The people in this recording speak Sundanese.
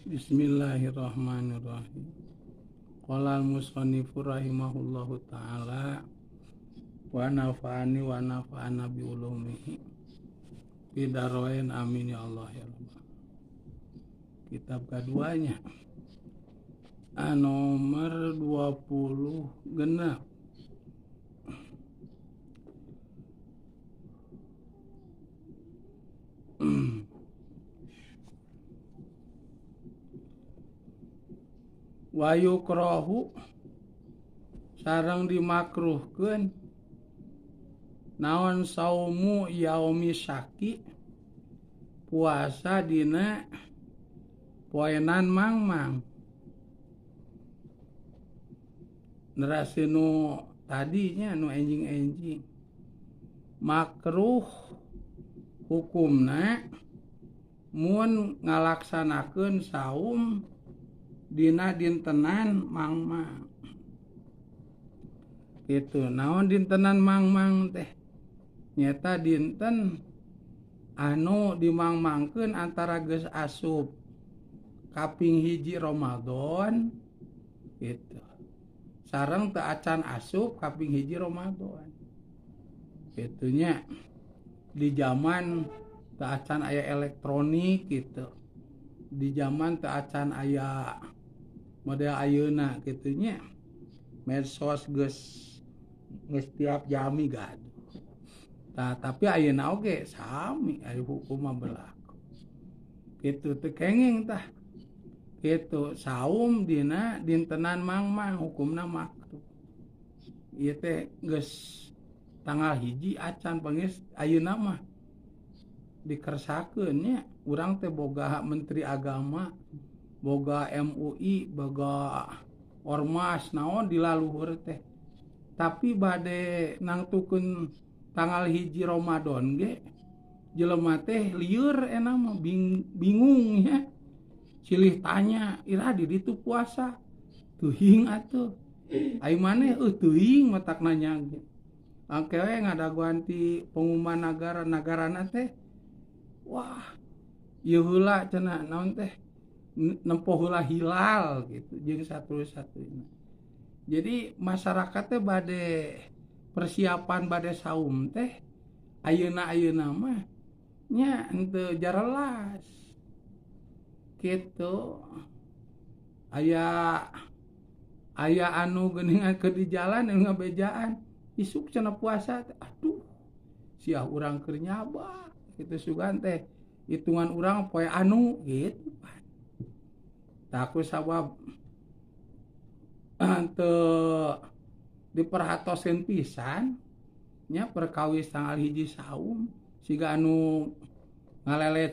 Bismillahirrahmanirrahim. Qala al-musannifu rahimahullahu ta'ala wa nafa'ani wa nafa'ana bi ulumihi fid dharain, amin ya Allah ya Rabbal. Kitab keduanya nomor 26. Wa yukrahu sareng dimakruhkeun naon saumu yaumi syaki, puasa dina poenan mangmang. Nerasi nu tadinya nu enjing-enjing makruh hukumna mun ngalaksanakeun saum dina dintenan mangmang. Gitu, naon dintenan mangmang teh? Nyata dinten anu dimangmangkeun antara geus asup kaping hiji Ramadan gitu. Sareng teu acan asup kaping hiji Ramadan. Gitunya di zaman teu acan aya elektronik gitu. Di zaman teu acan aya model ayeuna kitu nya, medsos geus tiap jami gaduh. Tah, tapi ayeuna oge sami aya hukum mah berlaku. Kitu teu kenging tah. Kitu saum dina dintenan mangmang hukumna makruh. Ieu teh geus tanggal hiji acan pangis ayeuna mah dikersakeun nya. Urang teh boga menteri agama, boga MUI, boga ormas naon di laluhur teh. Tapi bade nangtukeun tanggal hiji Ramadan ge jelema teh lieur ena mah bingung nya. Silih tanya, iraha di ditu puasa? Teuing atuh. Ai maneh teuing matak nanya ge. Angke we ngadaguan ti pengumuman negara-negarana teh. Wah, ieu heula cenah naon teh? Nempo heula hilal gitu jeung satu-satuna. Jadi masyarakat teh bade persiapan bade saum teh ayeuna-ayeuna mah nya henteu jarelas. Gitu. Aya anu geuningan keur di jalan anu ngabejaan isuk cenah puasa teh. Aduh, sia urang keur nyaba kitu sugan teh hitungan urang poe anu gitu. Tah ku sabab teu diperhatoskeun pisan nya perkawis tanggal hiji saum siga anu ngalelet.